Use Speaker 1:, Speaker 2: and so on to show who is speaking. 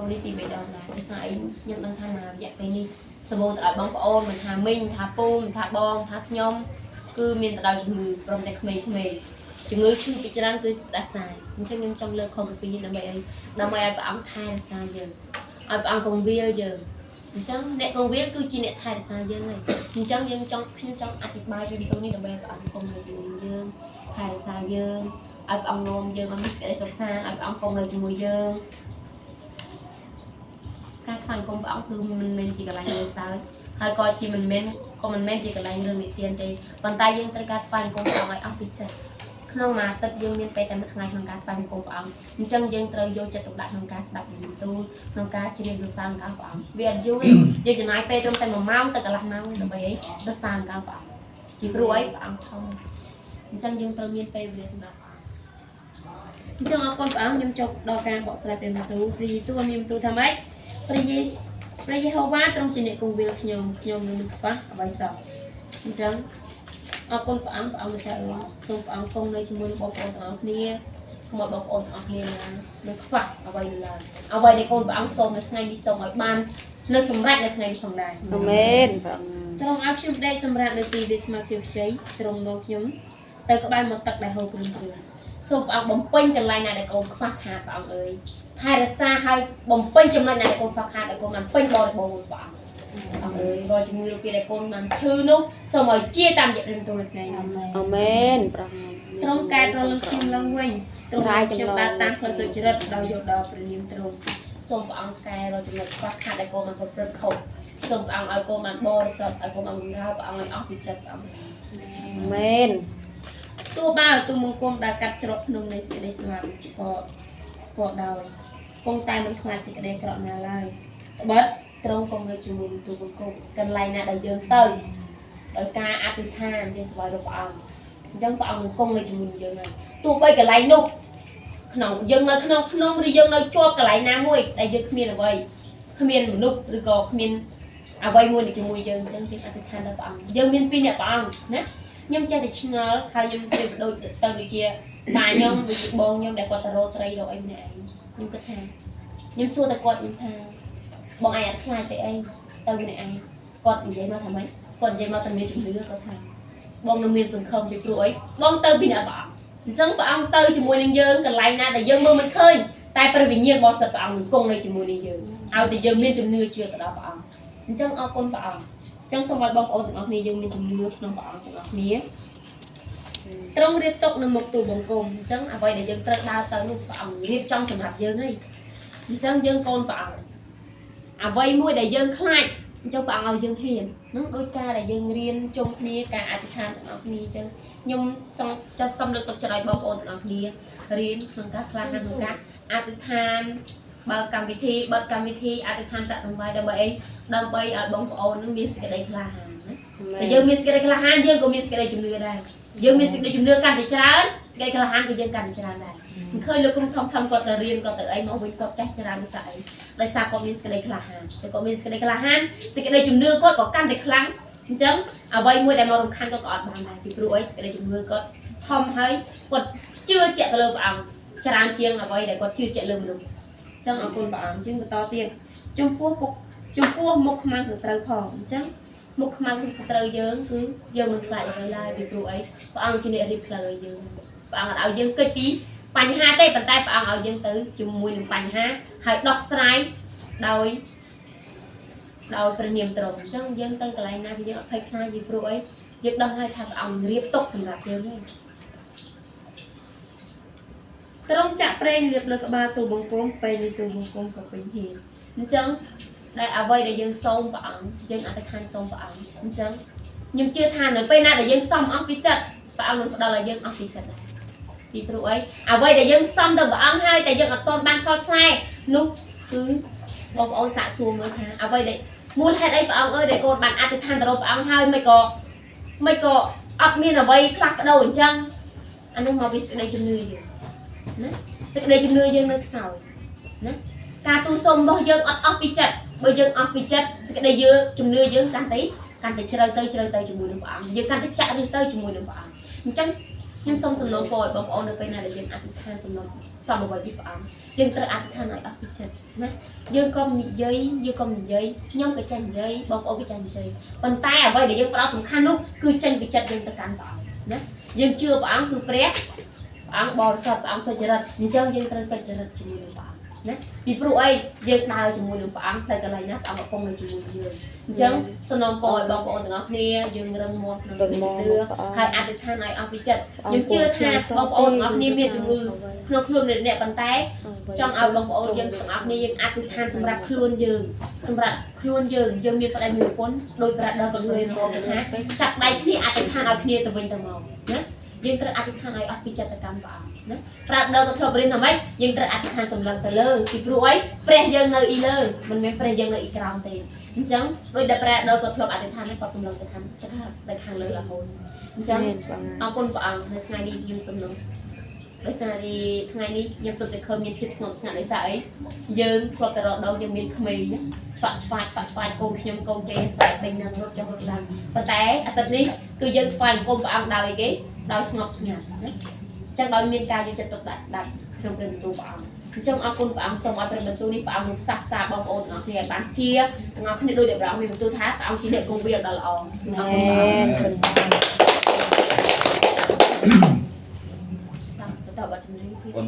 Speaker 1: លនេះទី3ដងដែរដោយសារអីខ្ញុំដឹងថាមករយៈពេលនេះសម្បូរទៅឲ្យបងប្អូនមិនថាមីងថាពូមិនថាបងថាខ្ញុំគឺមានទៅដោយជំងឺព្រមតែក្មេងៗជំងឺឈឺពីច្រើនគឺផ្ដាសាយអញ្ចឹងខ្ញុំចង់លើកខគម្ពីរនេះដើម្បីអីដើម្បីឲ្យព្រះអង្គថែរក្សាយើងឲ្យព្រះអង្គគង្វាលយើងអញ្ចឹងអ្នកគង្វាលគឺជាអ្នកថែរក្សាយើងហើយអញ្ចឹងយើងចង់ខ្ញុំចង់អធិប្បាយរឿងនេះដើម្បីឲ្យព្រះអង្គគង់នៅជាមួយយើងថែរក្សាយើងឲ្យព្រះអង្គនាំយើងឲ្យមានសេចក្តីសុខសាន្តឲ្យព្រះអង្គគង់នៅជាមួយយើងការថ្វាយបង្គំព្រះអង្គគឺមិនមែនជាកន្លែងលេងសើចហើយក៏ជាមិនមែនក៏មិនមែនជាកន្លែងរឿងនិទានទេប៉ុន្តែយើងត្រូវការថ្វាយបង្គំព្រះអង្គឲ្យអស់ពីចិត្តក្នុងមួយអាទិត្យយើងមានពេលតែមួយថ្ងៃក្នុងការថ្វាយបង្គំព្រះអង្គអញ្ចឹងយើងត្រូវយកចិត្តទុកដាក់ក្នុងការស្ដាប់ព្រះបន្ទូលក្នុងការច្រៀងសរសើរអង្គព្រះអង្គវាអត់យូរទេយើងចំណាយពេលត្រឹមតែ1ម៉ោងទៅកន្លះម៉ោងដើម្បីអីសរសើរអង្គព្រះអង្គពីព្រោះអីព្រះអង្គធំអញ្ចឹងយើងត្រូវមានពេលវេលាសម្រាប់ព្រះអង្គអញ្ចឹងអរគុណព្រះអង្គខ្ញុំចប់ដល់ការបកស្រាយព្រះបន្ទូលព្រះយេស៊ូវមានបន្ទូលថាម៉េចព្រះយេហូវ៉ាទ្រង់ជាអ្នកគង្វាលខ្ញុំខ្ញុំនឹងមិនខ្វះអ្វីសោះអញ្ចឹងអរគុណព្រះអង្គព្រះអង្គម្ចាស់អើយសូមព្រះអង្គគង់នៅជាមួយនឹងបងប្អូនទាំងអស់គ្នាកុំឲ្យបងប្អូនទាំងអស់គ្នាណានឹងខ្វះអ្វីឡើយអ្វីដែលកូនព្រះអង្គសូមនៅថ្ងៃនេះសូមឲ្យបាននៅសម្រេចនៅថ្ងៃនេះផងដែរ
Speaker 2: អាមែនព្រះអង្គ
Speaker 1: ទ្រង់ឲ្យខ្ញុំដេកសម្រាប់នៅទីវាស្មៅខៀវខ្ចីទ្រង់នាំខ្ញុំទៅក្បែរមាត់ទឹកដែលហូរគ្រឿនគ្រឿនសូមព្រះអង្គបំពេញកន្លែងណាដែលកូនខ្វះខាតព្រះអង្គអើយថែរក្សាឲ្យបំពេញចំណុចណាដែលកូនខ្វះខាតឲ្យកូនបានពេញបរិបូរណ៍ព្រះអង្គអង្គអើយរាល់ជំងឺរោគាដែលកូនបានឈឺនោះសូមឲ្យជាតាមរយៈព្រះបន្ទូលនៅថ្ងៃនេះ
Speaker 2: អាមែនព្រះអង្គ
Speaker 1: ទ្រង់កែប្រលឹងខ្ញុំឡើងវិញទ្រង់ខ្ញុំដើរតាមផ្លូវសុចរិតដោយយល់ដល់ព្រះនាមទ្រង់សូមព្រះអង្គកែរាល់ចំណុចខ្វះខាតដែលកូនបានប្រព្រឹត្តខុសសូមព្រះអង្គឲ្យកូនបានបរិសុទ្ធឲ្យកូនបានបម្រើព្រះអង្គឲ្យអស់ពីចិត្តព្រះអង្គ
Speaker 2: អាមែន
Speaker 1: ទោះបើទូមង្គមដែលកាត់ច្រកភ្នំនៃសេចក្តីស្លាប់ក៏ក៏ដោយគង់តែមិនខ្លាចសេចក្តីអាក្រក់ណាឡើយត្បិតទ្រង់គង់នៅជាមួយនឹងទូបង្គំកន្លែងណាដែលយើងទៅដោយការអធិដ្ឋានយើងស្វែងរកព្រះអង្គអញ្ចឹងព្រះអង្គនឹងគង់នៅជាមួយនឹងយើងហើយទោះបីកន្លែងនោះក្នុងយើងនៅក្នុងភ្នំឬយើងនៅជាប់កន្លែងណាមួយដែលយើងគ្មានអ្វីគ្មានមនុស្សឬក៏គ្មានអ្វីមួយនៅជាមួយយើងអញ្ចឹងយើងអធិដ្ឋានដល់ព្រះអង្គយើងមានពីរអ្នកព្រះអង្គណាខ្ញុំចេះតែឆ្ងល់ហើយខ្ញុំប្រៀបដូចទៅដូចជាបាខ្ញុំដូចជាបងខ្ញុំដែលគាត់ទៅរកត្រីរកអីម្នាក់ឯងខ្ញុំគិតថាខ្ញុំសួរតែគាត់ខ្ញុំថាបងឯងអត់ខ្លាចទេអីទៅម្នាក់ឯងគាត់និយាយមកថាម៉េចគាត់និយាយមកតែមានជំនឿគាត់ថាបងនឹងមានសង្ឃឹមពីព្រោះអីបងទៅពីអ្នកព្រះអង្គអញ្ចឹងព្រះអង្គទៅជាមួយនឹងយើងកន្លែងណាដែលយើងមើលមិនឃើញតែព្រះវិញ្ញាណបរិសុទ្ធព្រះអង្គនឹងគង់នៅជាមួយនឹងយើងឲ្យតែយើងមានជំនឿជឿទៅដល់ព្រះអង្គអញ្ចឹងអរគុណព្រះអង្គអញ្ចឹងសូមឲ្យបងប្អូនទាំងអស់គ្នាយើងមានជំនឿក្នុងព្រះអង្គទាំងអស់គ្នា ទ្រង់រៀបទុកនៅមុខទូបង្គំអញ្ចឹងអ្វីដែលយើងត្រូវដើរទៅនោះព្រះអង្គរៀបចំសម្រាប់យើងហើយអញ្ចឹងយើងកូនព្រះអង្គអ្វីមួយដែលយើងខ្លាចអញ្ចឹងព្រះអង្គឲ្យយើងហ៊ានហ្នឹងដោយការដែលយើងរៀនជុំគ្នាការអធិដ្ឋានទាំងអស់គ្នាអញ្ចឹងខ្ញុំសូមចង់សុំលើកទឹកចិត្តឲ្យបងប្អូនទាំងអស់គ្នារៀនក្នុងការខ្លាហានក្នុងការអធិដ្ឋានបើកម្មវិធីបិទកម្មវិធីអធិដ្ឋានប្រាក់ដង្វាយដើម្បីអីដើម្បីឲ្យបងប្អូននឹងមានសេចក្តីក្លាហានណា តែយើងមានសេចក្តីក្លាហានយើងក៏មានសេចក្តីជំនឿដែរយើងមានសេចក្តីជំនឿកាន់តែច្រើនសេចក្តីក្លាហានក៏យើងកាន់តែច្រើនដែរមិនឃើញលោកគ្រូធំធំគាត់ទៅរៀនគាត់ទៅអីមកវិញគាត់ចេះច្រើនភាសាអីដោយសារគាត់មានសេចក្តីក្លាហានតែគាត់មានសេចក្តីក្លាហានសេចក្តីជំនឿគាត់ក៏កាន់តែខ្លាំងអញ្ចឹងអ្វីមួយដែលមករំខានគាត់ក៏អត់បានដែរពីព្រោះអីសេចក្តីជំនឿគាត់ធំហើយគាត់ជឿជាក់ទៅលើព្រះអង្គច្រើនជាងអ្វីដែលគាត់ជឿជាក់លើមនុស្សអញ្ចឹងអរគុណព្រះអង្គអញ្ចឹងបន្តទៀតចំពោះពុកចំពោះមុខខ្មៅសត្រូវផងអញ្ចឹង មុខខ្មៅគឺសត្រូវយើងគឺយើងមិនខ្លាចអ្វីឡើយពីព្រោះអីព្រះអង្គជាអ្នករៀបផ្លូវឲ្យយើងព្រះអង្គអត់ឲ្យយើងគិតពីបញ្ហាទេប៉ុន្តែព្រះអង្គឲ្យយើងទៅជាមួយនឹងបញ្ហាហើយដោះស្រាយដោយដោយព្រះនាមទ្រង់អញ្ចឹងយើងទៅកន្លែងណាគឺយើងអត់ភ័យខ្លាចពីព្រោះអីយើងដឹងហើយថាព្រះអង្គរៀបទុកសម្រាប់យើងហើយទ្រង់ចាក់ប្រេងលាបលើក្បាលទូបង្គំពេលនេះទូបង្គំក៏ពេញហៀអញ្ចឹង ដែលអ្វីដែលយើងសូមព្រះអង្គយើងអធិដ្ឋានសូមព្រះអង្គអញ្ចឹងខ្ញុំជឿថានៅពេលណាដែលយើងសុំអស់ពីចិត្តព្រះអង្គនឹងផ្ដល់ឲ្យយើងអស់ពីចិត្តដែរពីព្រោះអីអ្វីដែលយើងសុំទៅព្រះអង្គហើយតែយើងអត់ទាន់បានផលផ្លែនោះគឺបងប្អូនសាកសួរមើលថាអ្វីដែលមូលហេតុអីព្រះអង្គអើយដែលកូនបានអធិដ្ឋានទៅរកព្រះអង្គហើយមិនក៏មិនក៏អត់មានអ្វីផ្លាស់ប្ដូរអញ្ចឹងអានោះមកពីសេចក្តីជំនឿយើងណាសេចក្តីជំនឿយើងនៅខ្សោយណាការទូលសុំរបស់យើងអត់អស់ពីចិត្ត បើយើងអស់ពីចិត្តសេចក្តីយើងជំនឿយើងកាន់តែកាន់តែជ្រៅទៅជ្រៅទៅជាមួយនឹងព្រះអង្គយើងកាន់តែចាក់ឫសទៅជាមួយនឹងព្រះអង្គអញ្ចឹងខ្ញុំសូមសំណូមពរឲ្យបងប្អូននៅពេលណាដែលយើងអធិដ្ឋានសំណូម សំអ្វីពីព្រះអង្គយើងត្រូវអធិដ្ឋានឲ្យអស់ពីចិត្តណាយើងកុំនិយាយយើងកុំនិយាយខ្ញុំក៏ចេះនិយាយបងប្អូនក៏ចេះនិយាយប៉ុន្តែអ្វីដែលយើងផ្ដោតសំខាន់នោះគឺចេញពីចិត្តយើងទៅកាន់ព្រះអង្គណាយើងជឿព្រះអង្គគឺព្រះព្រះអង្គបរិសុទ្ធព្រះអង្គសុចរិតអញ្ចឹងយើងត្រូវសុចរិតជាមួយនឹងព្រះអង្គណាពីព្រោះអីយើងដើរជាមួយនឹងព្រះអង្គទៅកន្លែងណាព្រះអង្គក៏គង់នៅជាមួយយើងអញ្ចឹងសំណូមពរឲ្យបងប្អូនទាំងអស់គ្នាយើងរឹងមាំក្នុង
Speaker 2: រឹងមាំ
Speaker 1: ជំនឿហើយអធិដ្ឋានឲ្យអស់ពីចិត្តខ្ញុំជឿថាបងប្អូនទាំងអស់គ្នាមានជំងឺក្នុងខ្លួនម្នាក់ៗប៉ុន្តែចង់ឲ្យបងប្អូនយើងទាំងអស់គ្នាយើងអធិដ្ឋានសម្រាប់ខ្លួនយើងសម្រាប់ខ្លួនយើងយើងមានប្តីមានប្រពន្ធដោយប្រាក់ដល់កងឿមកថាចាប់ដៃគ្នាអធិដ្ឋានឲ្យគ្នាទៅវិញទៅមកណាយើងត្រូវអធិដ្ឋានឲ្យអស់ពីចិត្តកម្មព្រះអង្គណាប្រាក់ដល់ក៏ធ្លាប់រៀនថាម៉េចយើងត្រូវអធិដ្ឋានសម្លឹងទៅលើពីព្រោះអីព្រះយើងនៅអ៊ីលើមិនមែនព្រះយើងនៅអ៊ីក្រោមទេអញ្ចឹងដោយដែលប្រាក់ដល់ក៏ធ្លាប់អធិដ្ឋានហើយក៏សម្លឹងទៅខាងទៅខាងលើរហូតអញ្ចឹង អរគុណព្រះអង្គនៅថ្ងៃនេះខ្ញុំសំណុំដោយសារទីថ្ងៃនេះខ្ញុំទុកតែឃើញមានភាពស្ងប់ស្ងាត់ដោយសារអីយើងធ្លាប់តែរកដងយើងមានក្មេងណាឆ្វាក់ឆ្វាយឆ្វាក់ឆ្វាយកូនខ្ញុំកូនគេស្រែកពេញនឹងរត់ចុះរត់ឡើងប៉ុន្តែអាទិត្យនេះគឺយើងថ្វាយបង្គំព្រះអង្គដោយអីគេដោយស្ងប់ស្ងាត់ណាអញ្ចឹងដោយមានការយកចិត្តទុកដាក់ស្ដាប់ក្នុងព្រះបន្ទូលព្រះអង្គអញ្ចឹងអរគុណព្រះអង្គសូមឲ្យព្រះបន្ទូលនេះព្រះអង្គនឹងផ្សះផ្សាបងប្អូនទាំងអស់គ្នាឲ្យបានជាទាំងអស់គ្នាដោយដែលព្រះអង្គមានបន្ទូលថាព្រះអង្គជាអ្នកគង់វាលដ៏ល្អអរគុណព្រះអង្គ
Speaker 2: មែន
Speaker 1: បន្តបទចម្រៀង